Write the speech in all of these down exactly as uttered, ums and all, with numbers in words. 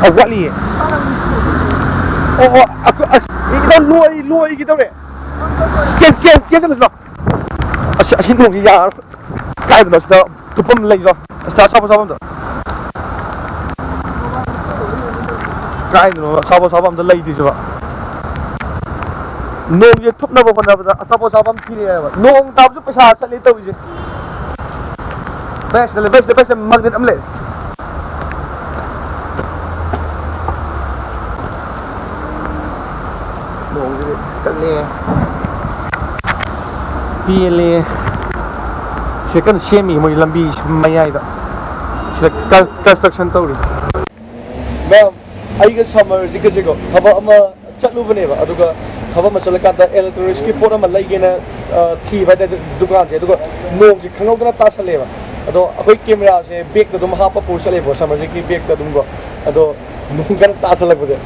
ꯑ, ꯋꯥꯠꯂꯤꯌꯦ꯫ ꯑꯣ, ꯑꯣ, ꯑ, ꯑꯁ, ꯏꯇꯥꯎ, ꯂꯣꯏ-, ꯂꯣꯏꯒꯦ ꯇꯧꯔꯦ꯫ ꯆꯦꯟ-, ꯆꯦꯟ-, ꯆꯦꯟꯁꯤꯜꯂꯁꯤ ꯂꯥꯎ꯫ ꯑꯁꯤ, ꯑꯁꯤ ꯅꯣꯡꯁꯤ ꯌꯥꯔꯔꯣꯏ꯫ ꯀꯥꯏꯗꯅꯣ ꯁꯤꯗ ꯇꯨꯝꯐꯝ ꯂꯩꯔꯣ? ꯑꯁꯤꯗ ꯑꯆꯥꯄꯣꯠ ꯆꯥꯐꯝꯗꯣ꯫ ꯀꯥꯏꯗꯅꯣ ꯑꯆꯥꯄꯣꯠ ꯆꯥꯐꯝ ꯑꯝꯇ ꯂꯩꯇ꯭ꯔꯤꯁꯤꯕꯣ? ꯅꯣꯡꯁꯦ ꯊꯨꯞꯅꯕ ꯍꯣꯠꯅꯕꯗ ꯑꯆꯥꯄꯣꯠ ꯆꯥꯐꯝ ꯊꯤꯔꯦꯕ꯫ ꯅꯣꯡ ꯇꯥꯕꯁꯨ ꯄꯩꯁꯥ ꯆꯠꯂꯦ ꯇꯧꯔꯤꯁꯦ꯫ ꯕꯦꯁꯇ ꯂꯩ, ꯕꯦꯁꯇ, ꯕꯦꯁꯇ ꯃꯥꯡꯖꯤꯟ ꯑꯃ ꯂꯩ꯫ ꯅꯣꯡꯁꯤꯗꯤ ꯀꯜꯂꯦ꯫ ꯄꯦꯜꯂꯦ꯫ ꯁꯤ ꯀꯟꯅ ꯁꯦꯝꯃꯤ ꯃꯣꯏ ꯂꯝꯕꯤ ꯃꯌꯥꯏꯗ꯫ ꯁꯤꯗ ꯀꯟ-, construction ꯇꯧꯔꯤ꯫ ꯃꯌꯥꯝ, ꯑꯩꯒ ꯁꯝꯃꯔꯁꯤꯒꯁꯦꯀꯣ, ꯊꯕꯛ ꯑꯃ ꯆꯠꯂꯨꯕꯅꯦꯕ, ꯑꯗꯨꯒ ꯊꯕꯛ ꯑꯃ ꯆꯠꯂꯀꯥꯟꯗ electronicsꯀꯤ ꯄꯣꯠ ꯑꯃ ꯂꯩꯒꯦꯅ, ꯑ, ꯊꯤꯕ ꯍꯥꯏꯇꯥꯔꯦ ꯗꯨꯀꯥꯟꯁꯦ, ꯑꯗꯨꯒ ꯅꯣꯡꯁꯦ ꯈꯪꯍꯧꯗꯅ ꯇꯥꯁꯜꯂꯦꯕ꯫ ꯑꯗꯣ ꯑꯩꯈꯣꯏ cameraꯁꯦ bagꯇ ꯑꯗꯨꯝ ꯍꯥꯞꯄ ꯄꯨꯔ ꯆꯠꯂꯦꯕꯀꯣ, ꯁꯝꯃꯔꯁꯤꯒꯤ bagꯇ ꯑꯗꯨꯝꯀꯣ꯫ ꯑꯗꯣ ꯅꯣꯡ ꯀꯟꯅ ꯇꯥꯁꯜꯂꯛꯄꯁꯦ,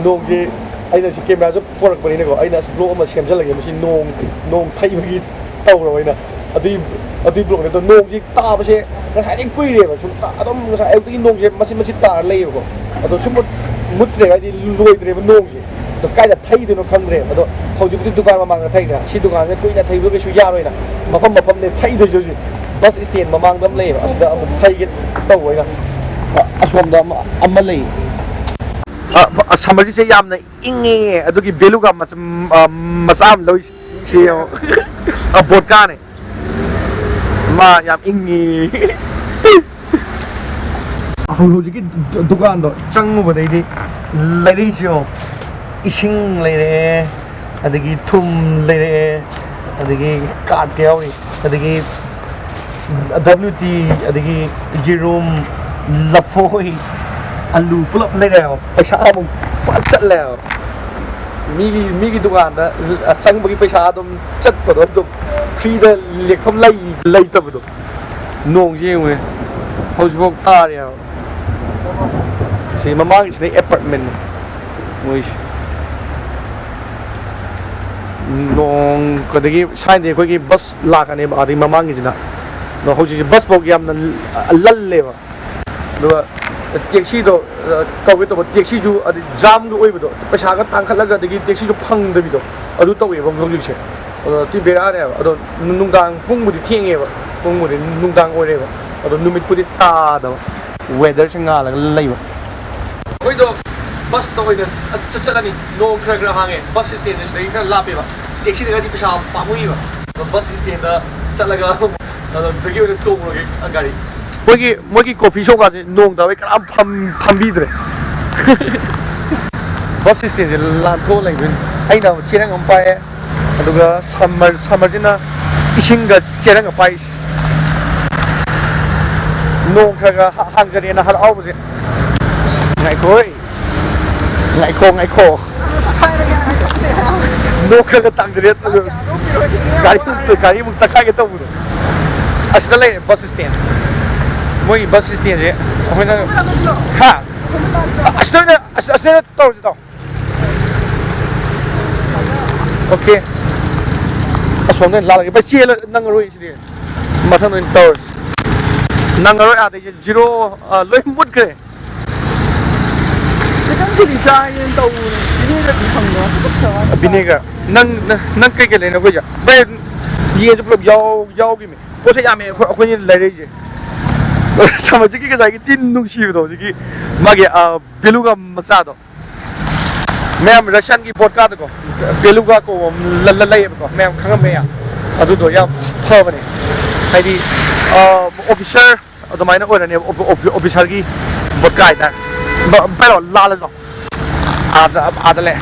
ꯅꯣꯡꯁꯦ, ꯑꯩꯅ ꯁꯤ cameraꯁꯨ ꯄꯣꯔꯛꯄꯅꯤꯅꯀꯣ, ꯑꯩꯅ ꯑꯁ vlog ꯑꯃ ꯁꯦꯝꯖꯜꯂꯒꯦ, ꯃꯁꯤ ꯅꯣꯡ, ꯅꯣꯡ ꯊꯩꯕꯒꯤ ꯇꯧꯔꯕ ꯑꯩꯅ꯫ ꯑꯗꯨꯏ, ꯑꯗꯨꯏ vlogꯅꯦ꯫ ꯑꯗꯣ ꯅꯣꯡꯁꯤ ꯇꯥꯕꯁꯦ ꯉꯁꯥꯏꯗꯒꯤ ꯀꯨꯏꯔꯦꯕ, ꯁꯨꯝ ꯇꯥ-, ꯑꯗꯨꯝ ꯉꯁꯥꯏ ꯑꯌꯨꯛꯇꯒꯤ ꯅꯣꯡꯁꯦ ꯃꯆꯤꯠ ꯃꯆꯤꯠ ꯇꯥꯔ ꯂꯩꯌꯦꯕꯀꯣ꯫ ꯑꯗꯣ ꯁꯨꯝ ꯃꯨꯠ-, ꯃꯨꯠꯇ꯭ꯔꯦꯕ, ꯍꯥꯏꯗꯤ ꯂꯣꯏꯗ꯭ꯔꯦꯕ ꯅꯣꯡꯁꯦ꯫ ꯑꯗꯣ ꯀꯥꯏꯗ ꯊꯩꯗꯣꯏꯅꯣ ꯈꯪꯗ꯭ꯔꯦꯕ꯫ ꯑꯗꯣ ꯍꯧꯖꯤꯛꯄꯨꯗꯤ ꯗꯨꯀꯥꯟ ꯃꯃꯥꯡꯗ ꯊꯩꯗꯅ, ꯁꯤ ꯗꯨꯀꯥꯟꯁꯦ ꯀꯨꯏꯅ ꯊꯩꯕ ꯀꯩꯁꯨ ꯌꯥꯔꯣꯏꯅ, ꯃꯐꯝ ꯃꯐꯝꯅꯦ ꯊꯩꯗꯣꯏꯁꯦ ꯍꯧꯖꯤꯛ꯫ Bus stand ꯃꯃꯥꯡꯗ ꯑꯃ ꯂꯩꯌꯦꯕ, ꯑꯁꯤꯗ ꯑꯃꯨꯛ ꯊꯩꯒꯦ ꯇꯧꯕ ꯑꯩꯅ꯫ ꯑꯁꯣꯝꯗ ꯑꯃ, ꯑꯃ ꯂꯩ꯫ ꯑ, ꯑ, summerꯁꯦ ꯌꯥꯝꯅ ꯏꯪꯉꯦ, ꯑꯗꯨꯒꯤ beluga ꯃꯆꯥ, ꯑ, ꯃꯆꯥ ꯑꯃ ꯂꯧꯔꯤꯁꯦ꯫ ꯁꯤ ꯌꯦꯡꯉꯣ꯫ ꯑ, vodkaꯅꯦ꯫ ꯃꯥ ꯌꯥꯝ ꯏꯪꯉꯤ꯫ ꯍꯧ-, ꯍꯧꯖꯤꯛꯀꯤ ꯗꯨ-, ꯗꯨꯀꯥꯟꯗꯣ ꯆꯪꯉꯨꯕꯗꯩꯗꯤ ꯂꯩꯔꯛꯏꯁꯦ ꯌꯦꯡꯉꯣ꯫ ꯏꯁꯤꯡ ꯂꯩꯔꯛꯑꯦ, ꯑꯗꯒꯤ ꯊꯨꯝ ꯂꯩꯔꯛꯑꯦ, ꯑꯗꯒꯤ cardꯀ ꯌꯥꯎꯔꯤ, ꯑꯗꯒꯤ WT, ꯑꯗꯒꯤ ꯌꯦꯔꯨꯝ, ꯂꯐꯣꯏ, ꯑꯂꯨ ꯄꯨꯂꯞ ꯂꯩꯔꯛꯑꯦꯕ꯫ ꯄꯩꯁꯥ ꯑꯃꯨꯛ ꯐꯠ ꯆꯠꯂꯦꯕ꯫ ꯃꯤꯒꯤ, ꯃꯤꯒꯤ ꯗꯨꯀꯥꯟꯗ ꯆꯪꯕꯒꯤ ꯄꯩꯁꯥ ꯑꯗꯨꯝ ꯆꯠꯄꯗꯣ, ꯑꯗꯨꯝ freeꯗ ꯂꯦꯛꯐꯝ ꯂꯩ-, ꯂꯩꯇꯕꯗꯣ꯫ ꯅꯣꯡꯁꯦ ꯌꯦꯡꯉꯨꯅꯦ, ꯍꯧꯖꯤꯛꯐꯥꯎ ꯇꯥꯔꯤꯑꯕ꯫ ꯁꯤ ꯃꯃꯥꯡꯒꯤꯁꯤꯅ apartmentꯅꯤ ꯃꯣꯏꯁꯦ꯫ ꯅꯣꯡ ꯑꯗꯒꯤ ꯁ꯭ꯋꯥꯏꯗꯩ ꯑꯩꯈꯣꯏꯒꯤ bus ꯂꯥꯛꯀꯅꯦꯕ, ꯑꯗꯒꯤ ꯃꯃꯥꯡꯒꯤꯁꯤꯅ꯫ ꯑꯗꯣ ꯍꯧꯖꯤꯛꯁꯦ busꯐꯥꯎ ꯌꯥꯝꯅ ꯂꯜꯂꯦꯕ꯫ ꯑꯗꯨꯒ ꯇꯦꯛꯁꯤꯗꯣ, ꯑ, ꯀꯧꯒꯦ ꯇꯧꯕ, ꯇꯦꯛꯁꯤꯁꯨ ꯑꯗꯩ ꯖꯥꯝꯒ ꯑꯣꯏꯕꯗꯣ, ꯄꯩꯁꯥꯒ ꯇꯥꯡꯈꯠꯂꯒ ꯑꯗꯒꯤ ꯇꯦꯛꯁꯤꯁꯨ ꯐꯪꯗꯕꯤꯗꯣ, ꯑꯗꯨ ꯇꯧꯋꯦꯕ ꯍꯧꯖꯤꯛꯁꯦ꯫ ꯑꯗꯣ ꯁꯤ ꯕꯦꯔꯥꯅꯦꯕ꯫ ꯑꯗꯣ ꯅꯨꯡꯗꯥꯡ ꯄꯨꯡꯕꯨꯗꯤ ꯊꯦꯡꯉꯦꯕ, ꯄꯨꯡꯕꯨꯗꯤ ꯅꯨꯡꯗꯥꯡ ꯑꯣꯏꯔꯦꯕ, ꯑꯗꯣ ꯅꯨꯃꯤꯠꯄꯨꯗꯤ ꯇꯥꯗꯕ, ꯋꯦꯗꯔꯁꯦ ꯉꯥꯜꯂꯒ ꯂꯩꯕ꯫ ꯑꯩꯈꯣꯏꯗꯣ ꯕꯁꯇ ꯑꯣꯏꯅ ꯆꯠ-, ꯆꯠꯂꯅꯤ꯫ ꯅꯣꯡ ꯈꯔ ꯈꯔ ꯍꯥꯡꯉꯦ, ꯕꯁ ꯁ꯭ꯇꯦꯟꯁꯦ ꯁꯤꯗꯒꯤ ꯈꯔ ꯂꯥꯞꯄꯦꯕ, ꯇꯦꯛꯁꯤꯗꯒꯗꯤ ꯄꯩꯁꯥ ꯄꯥꯝꯃꯨꯏꯕ꯫ ꯑꯗꯣ ꯕꯁ ꯁ꯭ꯇꯦꯟꯗ ꯆꯠꯂꯒ ꯑꯗꯨꯗꯒꯤ ꯑꯣꯏꯅ ꯇꯣꯡꯉꯨꯔꯒꯦ ꯒꯥꯔꯤ꯫ ꯃꯣꯏꯒꯤ, ꯃꯣꯏꯒꯤ ꯀꯣꯐꯤ ꯁꯣꯞꯀꯥꯁꯦ ꯅꯣꯡ ꯇꯥꯕꯩ ꯀꯅꯥꯝ ꯐꯝ-, ꯐꯝꯕꯤꯗ꯭ꯔꯦ꯫ ꯕꯁ ꯁ꯭ꯇꯦꯟꯁꯦ ꯂꯥꯟꯊꯣꯛꯑ ꯂꯩꯗꯣꯏꯅꯤ꯫ ꯑꯩꯅ ꯑꯃꯨꯛ ꯆꯦꯔꯪ ꯑꯃ ꯄꯥꯏꯔꯦ, ꯑꯗꯨꯒ ꯁꯝꯃꯔ, ꯁꯝꯃꯔꯁꯤꯅ ꯏꯁꯤꯡꯒ ꯆꯦꯔꯪꯒ ꯄꯥꯏꯔꯤꯁꯦ꯫ ꯅꯣꯡ ꯈꯔ ꯈꯔ ꯍꯥ-, ꯍꯥꯡꯖꯔꯦꯅ ꯍꯔꯥꯎꯕꯁꯦ꯫ ꯉꯥꯏꯈꯣꯏ꯫ ꯉꯥꯏꯈꯣ, ꯉꯥꯏꯈꯣ꯫ ꯅꯣꯛ ꯈꯔ ꯈꯔ ꯇꯥꯡꯖꯔꯦ ꯑꯗꯨꯒ ꯒꯥꯔꯤ, ꯒꯥꯔꯤ ꯑꯃꯨꯛ ꯇꯛꯈꯥꯏꯒꯦ ꯇꯧꯕꯗꯣ꯫ ꯑꯁꯤꯗ ꯂꯩꯔꯦ ꯕꯁ ꯁ꯭ꯇꯦꯟ꯫ ꯃꯣꯏꯒꯤ ꯕꯁ ꯁ꯭ꯇꯦꯟꯁꯦ ꯑꯩꯈꯣꯏꯅ, ꯍꯥ? ꯑꯁꯤꯗ ꯑꯣꯏꯅ, ꯑꯁ-, ꯑꯁꯤꯗ ꯑꯣꯏꯅ ꯇꯧꯔꯁꯤ, ꯇꯥꯎ꯫ ꯑꯣꯀꯦ꯫ ꯑꯁꯣꯝꯗ ꯑꯣꯏꯅ ꯂꯥꯜꯂꯒꯦ꯫ ꯚꯥꯏ, ꯆꯦꯜꯂ ꯅꯪꯉꯔꯣꯏ ꯁꯤꯗꯤ꯫ ꯃꯊꯪꯗ ꯑꯣꯏꯅ ꯇꯧꯔꯁꯤ꯫ ꯅꯪꯉꯔꯣꯏ, ꯑꯥꯗꯩꯁꯦ ꯖꯤꯔꯣ, ꯑ, ꯂꯣꯏ ꯃꯨꯠꯈ꯭ꯔꯦ꯫ ꯆꯤꯛꯀꯟ ꯆꯤꯂꯤ ꯆꯥꯒꯦꯅ ꯇꯧꯕꯅꯦ꯫ ꯏꯅꯦꯗꯗꯤ ꯐꯪꯗꯕ꯫ ꯇꯨꯀꯠꯆꯕ ꯍꯥꯏꯅ꯫ ꯚꯤꯅꯦꯒꯔ꯫ ꯅꯪ, ꯅꯪ, ꯅꯪ ꯀꯩꯀꯩ ꯂꯩꯅꯣ ꯑꯩꯈꯣꯏꯁꯦ? ꯚꯥꯏ, ꯌꯦꯟꯁꯨ ꯄꯨꯂꯞ ꯌꯥꯎ-, ꯌꯥꯎꯈꯤꯕꯅꯦ꯫ ꯄꯣꯠꯁꯦ ꯌꯥꯝꯃꯦ ꯑꯩꯈꯣꯏ, ꯑꯩꯈꯣꯏꯅ ꯂꯩꯔꯛꯏꯁꯦ꯫ ꯁꯃꯖꯤꯠꯀꯤ ꯉꯁꯥꯏꯒꯤ ꯇꯤꯟ ꯅꯨꯡꯁꯤꯕꯗꯣ, ꯍꯧꯖꯤꯛꯀꯤ ꯃꯥꯒꯤ, ꯑ, ꯕꯦꯂꯨꯒꯥ ꯃꯆꯥꯗꯣ꯫ ꯃꯌꯥꯝ ꯔꯁꯤꯌꯥꯟꯒꯤ ꯕꯣꯠꯀꯥꯗꯀꯣ, ꯕꯦꯂꯨꯒꯥ ꯀꯧꯕ ꯑꯃ ꯂ-, ꯂ-, ꯂꯩꯌꯦꯕꯀꯣ, ꯃꯌꯥꯝ ꯈꯪꯉꯝꯕ ꯌꯥꯏ꯫ ꯑꯗꯨꯗꯣ ꯌꯥꯝ ꯐꯕꯅꯦ꯫ ꯍꯥꯏꯗꯤ, ꯑ, ꯑꯣꯐꯤꯁꯔ ꯑꯗꯨꯃꯥꯏꯅ ꯑꯣꯏꯔꯅꯦꯕ, ꯑꯣꯐ-, ꯑꯣꯐ-, ꯑꯣꯐꯤꯁꯥꯔꯒꯤ ꯕꯣꯠꯀꯥ ꯍꯥꯏꯇꯥꯔꯦ꯫ ꯕ-, ꯕꯦꯔꯣ ꯂꯥꯜꯂꯁꯨ ꯑꯥꯗ, ꯑꯥꯗ ꯂꯩ꯫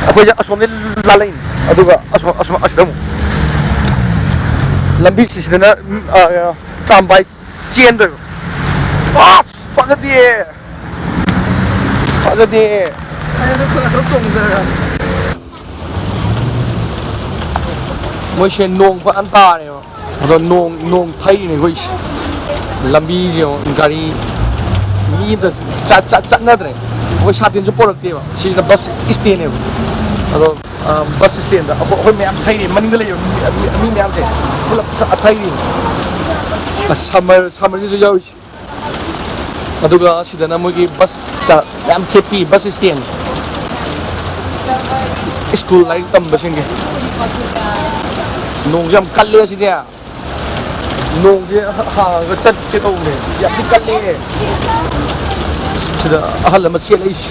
ꯑꯩꯈꯣꯏꯁꯦ ꯑꯁꯣꯝꯗꯩ ꯂꯥꯜꯂꯛꯏꯅꯤ, ꯑꯗꯨꯒ ꯑꯁꯣꯝ, ꯑꯁꯣꯝ, ꯑꯁꯤꯗ ꯑꯃꯨꯛ ꯂꯝꯕꯤꯁꯤꯁꯤꯗꯅ, ꯎꯝ, ꯑ, ꯇꯔꯥꯝꯕꯥꯏ ꯆꯦꯟꯗꯣꯏꯕ꯫ ꯑꯁ! ꯐꯖꯗꯦ! ꯐꯖꯗꯦ! ꯑꯩꯅ ꯈꯔ ꯈꯔ ꯇꯣꯡꯖꯔꯒ꯫ ꯃꯣꯏꯁꯦ ꯅꯣꯡ ꯐꯖꯅ ꯇꯥꯔꯦꯕ꯫ ꯑꯗꯣ ꯅꯣꯡ, ꯅꯣꯡ ꯊꯩꯔꯤꯅꯦ ꯑꯩꯈꯣꯏꯁꯦ꯫ ꯂꯝꯕꯤꯁꯦ ꯌꯦꯡꯉꯣ, ꯒꯥꯔꯤ ꯃꯤ ꯑꯝꯇ ꯆꯠ-, ꯆꯠ-, ꯆꯠꯅꯗ꯭ꯔꯦ꯫ ꯑꯩꯈꯣꯏ ꯁꯥꯇꯤꯟꯁꯨ ꯄꯣꯔꯛꯇꯦꯕ꯫ ꯁꯤꯁꯤꯅ ꯕꯁ ꯏꯁꯇꯦꯟꯅꯦꯕ꯫ ꯑꯗꯣ, ꯑ, ꯕꯁ ꯏꯁꯇꯦꯟꯗ ꯑꯩꯈꯣꯏ, ꯑꯩꯈꯣꯏ ꯃꯌꯥꯝ ꯊꯩꯔꯤ, ꯃꯅꯤꯡꯗ ꯂꯩꯕ ꯃꯤ, ꯃꯤ, ꯃꯤ ꯃꯌꯥꯝꯁꯦ ꯄꯨꯂꯞ ꯊ-, ꯊꯩꯔꯤ꯫ ꯁꯝꯃꯔ ꯁꯝꯃꯔꯁꯤꯁꯨ ꯌꯥꯎꯔꯤꯁꯦ꯫ ꯑꯗꯨꯒ ꯁꯤꯗꯅ ꯃꯣꯏꯒꯤ ꯕꯁꯇ ꯌꯥꯝ ꯊꯦꯠꯄꯤ, ꯕꯁ ꯁ꯭ꯇꯦꯟ, ꯁ꯭ꯀꯨꯜ ꯂꯥꯏꯔꯤꯛ ꯇꯝꯕꯁꯤꯡꯒꯤ꯫ ꯅꯣꯡꯁꯦ ꯌꯥꯝ ꯀꯜꯂꯦ ꯑꯁꯤꯗꯤ꯫ ꯅꯣꯡꯁꯦ ꯍꯥꯡꯉꯒ ꯆꯠꯀꯦ ꯇꯧꯕꯅꯦ, ꯌꯥꯝ ꯊꯤ ꯀꯜꯂꯦ꯫ ꯁꯤꯗ ꯑꯍꯜ ꯑꯃ ꯆꯦꯜꯂꯛꯏꯁꯦ꯫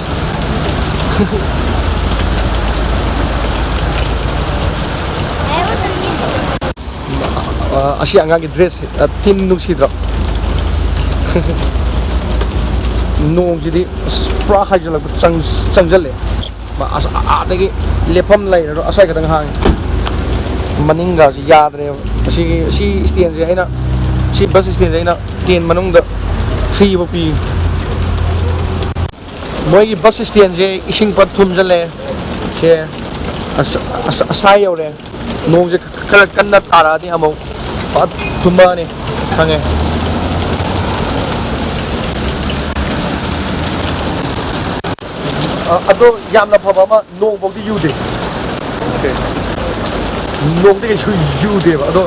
ꯑ, ꯑꯁꯤ ꯑꯉꯥꯡꯒꯤ ꯗ꯭ꯔꯦꯁꯁꯦ, ꯑ, ꯊꯤꯝ ꯅꯨꯡꯁꯤꯗ꯭ꯔꯣ? ꯅꯣꯡꯁꯤꯗꯤ ꯑꯁ ꯄꯨꯔꯥ ꯍꯥꯏꯖꯤꯜꯂꯛꯄ ꯆꯪ-, ꯆꯪꯁꯤꯜꯂꯦ꯫ ꯃꯥ ꯑꯁ ꯑꯥꯗꯒꯤ ꯂꯦꯞꯐꯝ ꯂꯩꯔꯔꯣꯏ, ꯑꯁ꯭ꯋꯥꯏ ꯈꯛꯇꯪ ꯍꯥꯡꯉꯤ꯫ ꯃꯅꯤꯡꯒꯁꯤ ꯌꯥꯗ꯭ꯔꯦꯕ꯫ ꯑꯁꯤꯒꯤ, ꯁꯤ ꯁ꯭ꯇꯦꯟꯁꯦ ꯑꯩꯅ, ꯁꯤ ꯕꯁ ꯁ꯭ꯇꯦꯟꯁꯦ ꯑꯩꯅ ꯇꯦꯟ ꯃꯅꯨꯡꯗ ꯊ꯭ꯔꯤ ꯐꯥꯎ ꯄꯤ꯫ ꯃꯣꯏꯒꯤ ꯕꯁ ꯁ꯭ꯇꯦꯟꯁꯦ ꯏꯁꯤꯡ ꯄꯠ ꯊꯨꯝꯖꯜꯂꯦ꯫ ꯁꯦ ꯑꯁ-, ꯑꯁ-, ꯑꯁꯥ ꯌꯧꯔꯦ꯫ ꯅꯣꯡꯁꯦ ꯈꯔ ꯀꯟꯅ ꯇꯥꯔꯛꯑꯗꯤ ꯑꯃꯨꯛ ꯐꯠ ꯊꯨꯝꯃꯛꯑꯅꯤ ꯈꯪꯉꯦ꯫ ꯑ, ꯑꯗꯣ ꯌꯥꯝꯅ ꯐꯕ ꯑꯃ, ꯅꯣꯡꯐꯧꯗꯤ ꯌꯨꯗꯦ꯫ ꯅꯣꯡꯗꯤ ꯀꯩꯁꯨ ꯌꯨꯗꯦꯕ꯫ ꯑꯗꯣ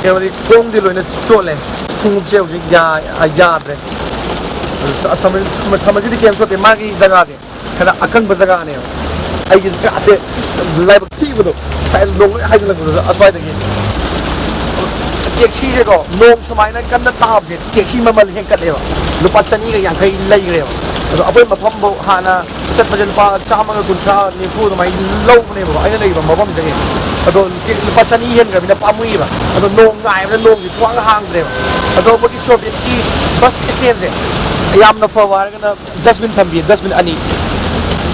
ꯀꯩꯅꯣꯗꯤ ꯈꯣꯡꯗꯤ ꯂꯣꯏꯅ ꯆꯣꯠꯂꯦ꯫ ꯈꯣꯡꯎꯞꯁꯦ ꯍꯧꯖꯤꯛ ꯌꯥ-, ꯌꯥꯗ꯭ꯔꯦ꯫ ꯁꯝꯃꯔ-, ꯁꯝꯃꯔꯁꯤꯗꯤ ꯀꯩꯝ ꯆꯣꯠꯇꯦ꯫ ꯃꯥꯒꯤ ꯖꯒꯥꯁꯦ ꯈꯔ ꯑꯀꯪꯕ ꯖꯒꯥꯅꯦꯕ꯫ ꯑꯩꯒꯤ ꯖꯒꯥꯁꯦ ꯂꯥꯏꯕꯛ ꯊꯤꯕꯗꯣ, ꯉꯁꯥꯏ ꯅꯣꯡ ꯂꯣꯏ ꯍꯥꯏꯖꯤꯜꯂꯛꯄꯗꯨꯗ ꯑꯁ꯭ꯋꯥꯏꯗꯒꯤ꯫ ꯇꯦꯛꯁꯤꯁꯦꯀꯣ, ꯅꯣꯡ ꯁꯨꯃꯥꯏꯅ ꯀꯟꯅ ꯇꯥꯕꯁꯦ ꯇꯦꯛꯁꯤ ꯃꯃꯜ ꯍꯦꯟꯀꯠꯂꯦꯕ꯫ ꯂꯨꯄꯥ ꯆꯅꯤꯒ ꯌꯥꯡꯈꯩ ꯂꯩꯈ꯭ꯔꯦꯕ꯫ ꯑꯗꯣ ꯑꯩꯈꯣꯏ ꯃꯐꯝꯐꯧ ꯍꯥꯟꯅ ꯆꯠꯄꯁꯦ ꯂꯨꯄꯥ ꯆꯥꯝꯃꯒ ꯀꯨꯟꯊ꯭ꯔꯥ, ꯅꯤꯐꯨ ꯑꯗꯨꯃꯥꯏꯅ ꯂꯧꯕꯅꯦꯕꯀꯣ, ꯑꯩꯅ ꯂꯩꯔꯤꯕ ꯃꯐꯝꯗꯒꯤ꯫ ꯑꯗꯣ ꯂꯨꯄꯥ ꯆꯅꯤ ꯍꯦꯟꯈ꯭ꯔꯕꯅꯤꯅ ꯄꯥꯝꯃꯨꯏꯕ꯫ ꯑꯗꯣ ꯅꯣꯡ ꯉꯥꯏꯕꯗ ꯅꯣꯡꯁꯦ ꯁꯨꯡꯍꯥꯡ ꯍꯥꯡꯗ꯭ꯔꯦꯕ꯫ ꯑꯗꯣ ꯑꯩꯈꯣꯏꯒꯤ ꯁꯣꯔꯣꯛꯀꯤ ꯕꯁ ꯁ꯭ꯇꯦꯟꯁꯦ ꯌꯥꯝꯅ ꯐꯕ ꯍꯥꯏꯔꯒꯅ ꯗꯁꯕꯤꯟ ꯊꯝꯕꯤ, ꯗꯁꯕꯤꯟ ꯑꯅꯤ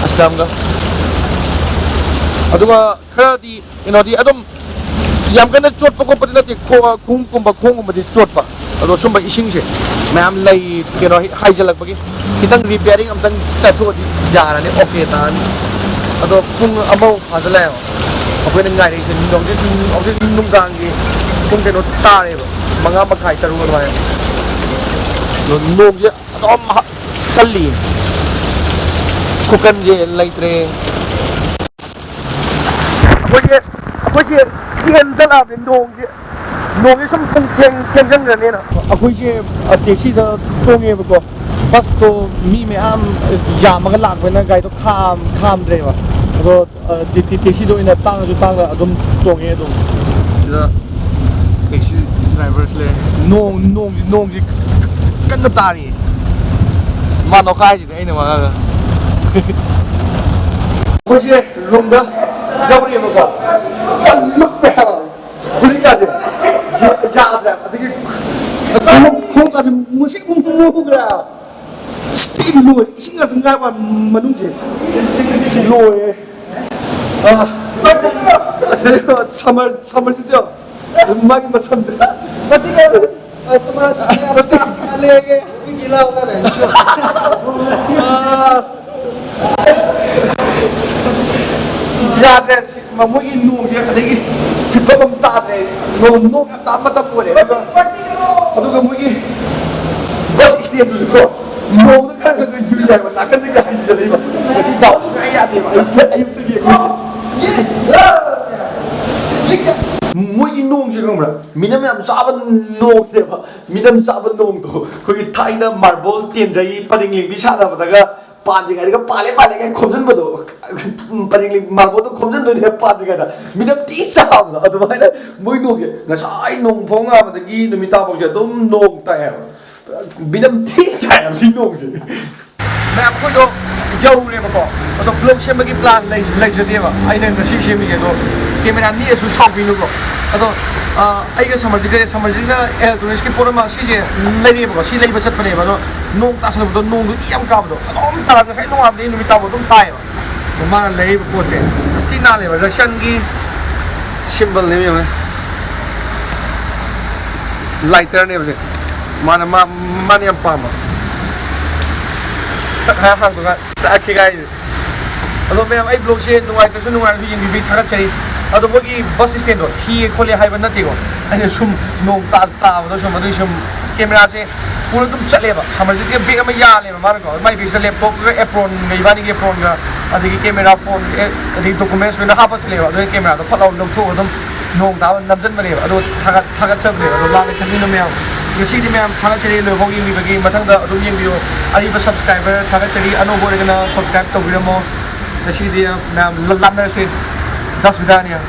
ꯑꯁꯤꯗ ꯑꯃꯒ꯫ ꯑꯗꯨꯒ ꯈꯔꯗꯤ ꯀꯩꯅꯣꯗꯤ ꯑꯗꯨꯝ ꯌꯥꯝ ꯀꯟꯅ ꯆꯣꯠꯄ ꯈꯣꯠꯄꯗꯤ ꯅꯠꯇꯦ, ꯈꯣ-, ꯈꯣꯡꯎꯞꯀꯨꯝꯕ, ꯈꯣꯡꯒꯨꯝꯕꯗꯤ ꯆꯣꯠꯄ꯫ ꯑꯗꯣ ꯁꯨꯝꯕ ꯏꯁꯤꯡꯁꯦ ꯃꯌꯥꯝ ꯂꯩ, ꯀꯩꯅꯣ ꯍꯥꯏꯖꯤꯜꯂꯛꯄꯒꯤ ꯈꯤꯇꯪ ꯔꯤꯄꯤꯌꯥꯔꯤꯡ ꯑꯝꯇꯪ ꯆꯠꯊꯣꯛꯑꯗꯤ ꯌꯥꯔꯅꯤ, ꯑꯣꯀꯦ ꯇꯥꯔꯅꯤ꯫ ꯑꯗꯣ ꯄꯨꯡ ꯑꯃꯃꯨꯛ ꯐꯥꯖꯤꯜꯂꯛꯑꯦꯕ ꯑꯩꯈꯣꯏꯅ ꯉꯥꯏꯔꯛꯏꯁꯦ꯫ ꯍꯧꯖꯤꯛ, ꯍꯧꯖꯤꯛ ꯅꯨꯡꯗꯥꯡꯒꯤ ꯄꯨꯡ ꯀꯩꯅꯣ ꯇꯥꯔꯦꯕ, ꯃꯉꯥ ꯃꯈꯥꯏ, ꯇꯔꯨꯛ ꯑꯗꯨꯃꯥꯏꯅ꯫ ꯑꯗꯣ ꯅꯣꯡꯁꯦ ꯑꯗꯨꯝ ꯍ-, ꯀꯜꯂꯤ꯫ ꯈꯨꯀꯟꯁꯦ ꯂꯩꯇ꯭ꯔꯦ꯫ ꯑꯩꯈꯣꯏꯁꯦ, ꯑꯩꯈꯣꯏꯁꯦ ꯆꯦꯟ ꯆꯠꯂꯛꯑꯕꯅꯤ ꯅꯣꯡꯁꯦ꯫ ꯅꯣꯡꯁꯦ ꯁꯨꯝ ꯊꯦꯡ ꯊꯦꯡꯖꯤꯟꯈ꯭ꯔꯅꯦꯅ꯫ ꯑꯩꯈꯣꯏꯁꯦ, ꯑ, ꯇꯦꯛꯁꯤꯗ ꯇꯣꯡꯉꯦꯕꯀꯣ꯫ ꯕꯁꯇꯣ ꯃꯤ ꯃꯌꯥꯝ ꯌꯥꯝꯃꯒ ꯂꯥꯛꯄꯅꯤꯅ ꯒꯥꯔꯤꯗꯣ ꯈꯥꯝ ꯈꯥꯝꯗ꯭ꯔꯦꯕ꯫ ꯑꯗꯣ, ꯑ, ꯇꯦ- ꯇꯦ- ꯇꯦꯛꯁꯤꯗ ꯑꯣꯏꯅ ꯇꯥꯡꯉꯁꯨ ꯇꯥꯡꯅ ꯑꯗꯨꯝ ꯇꯣꯡꯉꯦ ꯑꯗꯨꯝ꯫ ꯁꯤꯗ ꯇꯦꯛꯁꯤ ꯗ꯭ꯔꯥꯏꯚꯔꯁ ꯂꯩꯔꯦ꯫ ꯅꯣꯡ ꯅꯣꯡꯁꯤ ꯅꯣꯡꯁꯤ ꯀꯟꯅ ꯇꯥꯔꯤꯌꯦ꯫ ꯃꯥ ꯅꯣꯛꯈꯥꯏꯁꯤꯗꯤ ꯑꯩꯅ ꯃꯉꯥꯒ꯫ ꯑꯩꯈꯣꯏꯁꯦ ꯔꯨꯝꯗ ꯌꯧꯔꯦꯕꯀꯣ꯫ ꯐꯨꯔꯤꯠꯀꯥꯁꯦ ꯌꯥꯗ꯭ꯔꯦ꯫ ꯑꯗꯒꯤ ꯈꯣꯡꯎꯞ- ꯈꯣꯡꯎꯞꯀꯥꯁꯦ ꯃꯨꯁꯤꯛ ꯃꯨꯈ꯭ꯔꯦ꯫ ꯏꯁꯤꯡ ꯂꯣꯏꯔꯦ꯫ ꯏꯁꯤꯡ ꯉꯥꯛꯇ ꯉꯥꯏꯕ ꯃꯅꯨꯡꯁꯦ꯫ ꯂꯣꯏꯔꯦ꯫ ꯑ, ꯑꯁ, ꯁꯝꯃꯔ- ꯁꯝꯃꯔꯁꯤꯁꯨ ꯃꯥꯒꯤ ꯃꯁꯝꯁꯦ꯫ ꯌꯥꯗ꯭ꯔꯦ ꯁꯤ, ꯃ- ꯃꯣꯏꯒꯤ ꯅꯣꯡꯁꯦ ꯑꯗꯒꯤ ꯐꯤꯕꯝ ꯑꯃ ꯇꯥꯗ꯭ꯔꯦ꯫ ꯅꯣꯡ- ꯅꯣꯡ ꯌꯥꯝ ꯇꯥꯕ ꯃꯇꯝ ꯑꯣꯏꯔꯦ꯫ ꯑꯗꯨꯒ ꯑꯗꯨꯒ ꯃꯣꯏꯒꯤ ꯕꯁ ꯏꯁꯇꯦꯟꯗꯨꯁꯨ ꯀꯣ, ꯅꯣꯡꯗ ꯈꯔ ꯈꯔ ꯈꯔ ꯌꯨꯔꯤ ꯍꯥꯏꯕ ꯅꯥꯀꯟꯗꯒꯤ ꯍꯥꯏꯖꯤꯜꯂꯛꯏꯕ꯫ ꯉꯁꯤ ꯗꯥꯎ ꯁꯨꯡꯌꯥ ꯌꯥꯗꯦꯕ꯫ ꯑꯌꯨꯛꯇ- ꯑꯌꯨꯛꯇꯒꯤ ꯑꯩꯈꯣꯏꯁꯦ ꯃꯣꯏꯒꯤ ꯅꯣꯡꯁꯦ ꯈꯪꯕ꯭ꯔꯥ? ꯃꯤꯅꯝ ꯌꯥꯝ ꯆꯥꯕ ꯅꯣꯡꯅꯦꯕ꯫ ꯃꯤꯅꯝ ꯆꯥꯕ ꯅꯣꯡꯗꯣ ꯑꯩꯈꯣꯏꯒꯤ ꯊꯥꯏꯅ ꯃꯥꯔꯕꯣꯜ ꯇꯦꯟꯖꯩ ꯄꯔꯦꯡ ꯂꯦꯡꯕꯤ ꯁꯥꯟꯅꯕꯗꯒ ꯄꯥꯟꯗ꯭ꯔꯤꯉꯩꯗꯒ ꯄꯥꯜꯂꯦ ꯄꯥꯜꯂꯦ ꯀꯥꯏꯅ ꯈꯣꯝꯖꯤꯟꯕꯗꯣ꯫ ꯄꯔꯦꯡ ꯂꯦꯡ- ꯃꯥꯔꯕꯣꯜꯗꯣ ꯈꯣꯝꯖꯤꯟꯗꯣꯏꯅꯦ ꯄꯥꯟꯗ꯭ꯔꯤꯉꯩꯗ꯫ ꯃꯤꯅꯝ ꯊꯤ ꯆꯥꯕꯗꯣ ꯑꯗꯨꯃꯥꯏꯅ ꯃꯣꯏ ꯅꯣꯡꯁꯦ ꯉꯁꯥꯏ ꯅꯣꯡ ꯐꯥꯎ ꯉꯥꯕꯗꯒꯤ ꯅꯨꯃꯤꯠ ꯇꯥꯐꯥꯎꯁꯦ ꯑꯗꯨꯝ ꯅꯣꯡ ꯇꯥꯏ ꯍꯥꯏꯕ꯫ ꯃꯤꯅꯝ ꯊꯤ ꯆꯥꯏ ꯍꯥꯏꯕ ꯁꯤ ꯅꯣꯡꯁꯦ꯫ ꯃꯌꯥꯝ ꯑꯩꯈꯣꯏꯗꯣ ꯌꯧꯔꯦꯕꯀꯣ꯫ ꯑꯗꯣ ꯕ꯭ꯂꯣꯛ ꯁꯦꯝꯕꯒꯤ ꯄ꯭ꯂꯥꯟ ꯂꯩ- ꯂꯩꯖꯗꯦꯕ꯫ ꯑꯩꯅ ꯉꯁꯤ ꯁꯦꯝꯃꯤꯁꯦ꯫ ꯑꯗꯣ ꯀꯦꯃꯦꯔꯥ ꯅꯦꯛꯑꯁꯨ ꯁꯥꯎꯕꯤꯅꯨꯀꯣ꯫ ꯑꯗꯣ, ꯑ, ꯑꯩꯒ ꯁꯃꯔꯖꯤꯠꯀ, ꯁꯃꯔꯖꯤꯠꯅ ꯏꯂꯦꯛꯇ꯭ꯔꯣꯅꯤꯛꯁꯀꯤ ꯄꯣꯠ ꯑꯃ ꯁꯤꯁꯦ ꯂꯩꯔꯛꯑꯦꯕꯀꯣ꯫ ꯁꯤ ꯂꯩꯕ ꯆꯠꯄꯅꯦꯕ꯫ ꯑꯗꯣ ꯅꯣꯡ ꯇꯥꯁꯜꯂꯛꯄꯗꯣ, ꯅꯣꯡꯗꯣ ꯏ ꯌꯥꯝ ꯀꯥꯕꯗꯣ ꯑꯗꯨꯝ ꯇꯥꯔꯒ ꯉꯁꯥꯏ ꯅꯣꯡꯉꯥꯟꯕꯗꯒꯤ ꯅꯨꯃꯤꯠ ꯇꯥꯕ ꯑꯗꯨꯝ ꯇꯥꯏꯌꯦꯕ꯫ ꯑꯗꯣ ꯃꯥꯅ ꯂꯩꯔꯤꯕ ꯄꯣꯠꯁꯦ ꯑꯁ ꯊꯤ ꯅꯥꯜꯂꯦꯕ꯫ ꯔꯁꯤꯌꯥꯟꯒꯤ ꯁꯤꯝꯕꯜꯅꯦꯕ, ꯌꯦꯡꯉꯨꯅꯦ꯫ ꯂꯥꯏꯇꯔꯅꯦꯕꯁꯦ꯫ ꯃꯥꯅ- ꯃꯥ- ꯃꯥꯅ ꯌꯥꯝ ꯄꯥꯝꯕ꯫ ꯇꯛ ꯍꯥꯏꯔ ꯍꯥꯡꯗꯣꯛꯑꯒ ꯆꯠꯈꯤ ꯀꯥꯏꯁꯦ꯫ ꯑꯗꯣ ꯃꯌꯥꯝ, ꯑꯩ ꯕ꯭ꯂꯣꯒꯁꯦ ꯅꯨꯡꯉꯥꯏꯇ꯭ꯔꯁꯨ ꯅꯨꯡꯉꯥꯏꯔꯁꯨ ꯌꯦꯡꯕꯤꯕꯒꯤ ꯊꯥꯒꯠꯆꯔꯤ꯫ ꯑꯗꯣ ꯃꯣꯏꯒꯤ ꯕꯁ ꯏꯁꯇꯦꯟꯗꯣ ꯊꯤꯌꯦ ꯈꯣꯠꯂꯦ ꯍꯥꯏꯕ ꯅꯠꯇꯦꯀꯣ꯫ ꯑꯩꯅ ꯁꯨꯝ ꯅꯣꯡ ꯇꯥ- ꯇꯥꯕꯗꯣ ꯁꯨꯝ ꯑꯗꯨꯒꯤ ꯁꯨꯝ ꯀꯦꯃꯦꯔꯥꯁꯦ ꯄꯨꯔ ꯑꯗꯨꯝ ꯆꯠꯂꯦꯕ꯫ ꯁꯃꯔꯖꯤꯠꯀꯤ ꯕꯦꯒ ꯑꯃ ꯌꯥꯜꯂꯦꯕ ꯃꯥꯅꯀꯣ꯫ ꯃꯥꯏ ꯕꯦꯒꯁꯤꯗ ꯂꯦꯞꯇꯣꯞꯀ ꯑꯦꯄ꯭ꯔꯣꯟꯒ, ꯏꯕꯥꯅꯤꯒꯤ ꯑꯦꯄ꯭ꯔꯣꯟꯒ, ꯑꯗꯒꯤ ꯀꯦꯃꯦꯔꯥ ꯐꯣꯟ, ꯑꯦ, ꯑꯗꯒꯤ ꯗꯣꯀꯨꯃꯦꯟꯁ ꯂꯣꯏꯅ ꯍꯥꯞꯄ ꯆꯠꯂꯦꯕ꯫ ꯑꯗꯨꯒꯤ ꯀꯦꯃꯦꯔꯥꯗꯣ ꯐꯠ ꯂꯥꯎꯅ ꯂꯧꯊꯣꯛꯑꯒ ꯑꯗꯨꯝ ꯅꯣꯡ ꯇꯥꯕ ꯅꯝꯁꯤꯟꯕꯅꯦꯕ, ꯑꯗꯣ ꯊꯥꯒꯠ ꯊꯥꯒꯠꯆꯕꯅꯦꯕ꯫ ꯑꯗꯣ ꯂꯥꯟꯅ ꯈꯟꯕꯤꯅꯨ ꯃꯌꯥꯝ꯫ ꯉꯁꯤꯗꯤ ꯃꯌꯥꯝ ꯊꯥꯒꯠꯆꯔꯤ, ꯂꯣꯏꯐꯥꯎ ꯌꯦꯡꯕꯤꯕꯒꯤ꯫ ꯃꯊꯪꯗ ꯑꯗꯨꯝ ꯌꯦꯡꯕꯤꯌꯣ꯫ ꯑꯔꯤꯕ ꯁꯕꯁꯀ꯭ꯔꯥꯏꯕꯔ ꯊꯥꯒꯠꯆꯔꯤ, ꯑꯅꯧꯕ ꯑꯣꯏꯔꯒꯅ ꯁꯕꯁꯀ꯭ꯔꯥꯏꯕ ꯇꯧꯕꯤꯔꯝꯃꯣ꯫ ꯉꯁꯤꯗꯤ ꯃꯌꯥꯝ ꯂꯥꯞꯅꯔꯁꯦ꯫ ꯗꯁ ꯕꯤꯗꯥꯅꯤꯌꯥ꯫